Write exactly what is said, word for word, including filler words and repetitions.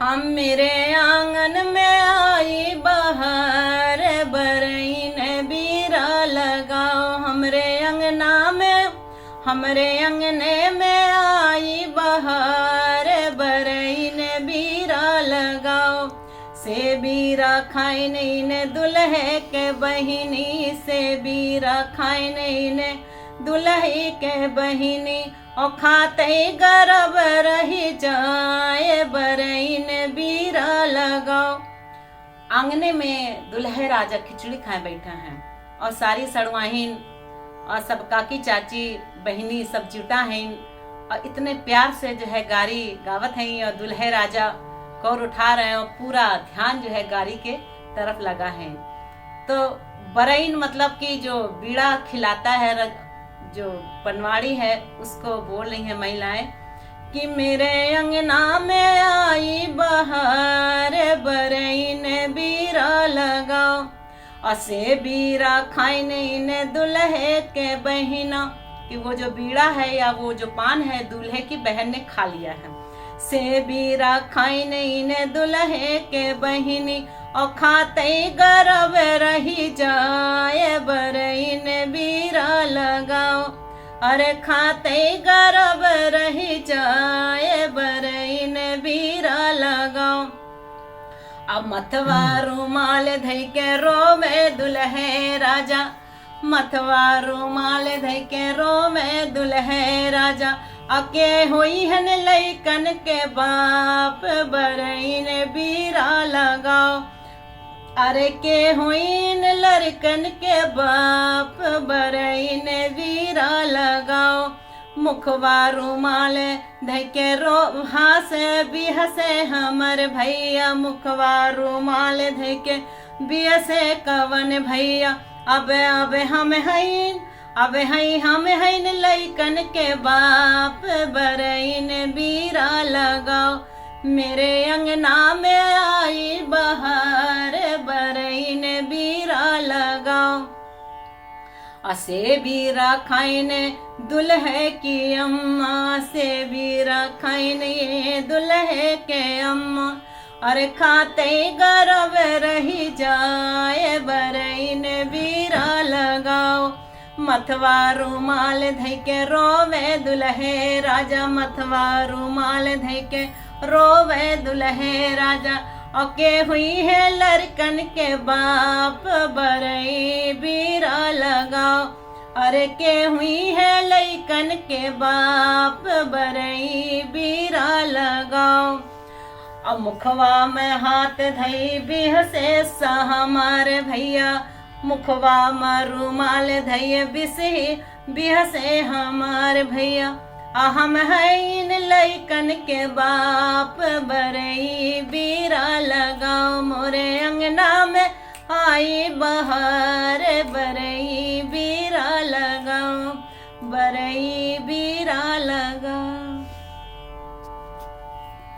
हमरे आंगन में आई बहार, बरइन बीरा लगाओ। हमरे अंगना में, हमरे अंगने में आई बहार, बरइन बीरा लगाओ। से बीरा खाइन इन दुल्हे के बहिनी, से बीरा खाइन इन दुल्हे के बहिनी, और खाते गरब रही जाए, बरइन बीरा लगाओ। आंगने में दुल्हे राजा खिचड़ी खाए बैठा हैं और सारी सड़वाहिन और सब काकी चाची बहिनी सब जुटा हैं और इतने प्यार से जो है गारी गावत हैं और दुल्हे राजा कौर उठा रहे हैं और पूरा ध्यान जो है गारी के तरफ लगा है। तो बरइन मतलब कि जो बीड़ा खिलाता है, रज-, जो बनवाड़ी है, उसको बोल रही हैं महिलाएं कि मेरे अंगना में आई बहार, बरइन बीरा लगाओ। और से बीरा खाइन इन दुल्हे के बहिना, कि वो जो बीड़ा है या वो जो पान है, दूल्हे की बहन ने खा लिया है। से बीरा खाइन इन दुल्हे के बहिनी, और खाते गरब रही जाए, बरइन बीरा लगाओ। अरे खाते गरब रही जाए, बरइन बीरा लगाओ। अब मथवा रुमाल धई के रोवे दुल्हे राजा, मथवा रुमाल धई के रोवे दुल्हे राजा। अके होइहन लइकन के बाप, बरइन बीरा लगाओ। अरे के होइन लड़कन के बाप, बरइन बीरा लगाओ। मुखवा रुमाल धई के रो हंसे बिहसे हमर भैया, मुखवा रुमाल धई के बिहसे कवन भैया। अब, अब हम हईन, अब हई हम हईन लइकन के बाप, बरइन बीरा लगाओ। मेरे अंगना में आई बहार, बरइन बीरा लगाओ। असे बीरा खाइन दुल्हे की अम्मा, से बीरा खाइन ये दुल्हे के अम्मा। अरे खाते गरब रही जाए, बरइन बीरा लगाओ। मथवा रुमाल धई के रोवे दुल्हे राजा, मथवा रुमाल धई के रोवे दुल्हे राजा। अके हुइहैं लड़कन के बाप, बरई बीरा लगाओ। अरे के हुइहैं लइकन के बाप, बरई बीरा लगाओ। अब मुखवा में हाथ धई बिहसे सा हमार भैया, मुखवा में रुमाल धई बिसही बिहसे हमार भैया। आ हम हईन लइकन के बाप, बरई बीरा लगाओ। मोरे अंगना में आई बहार, बरई बीरा लगाओ। बरई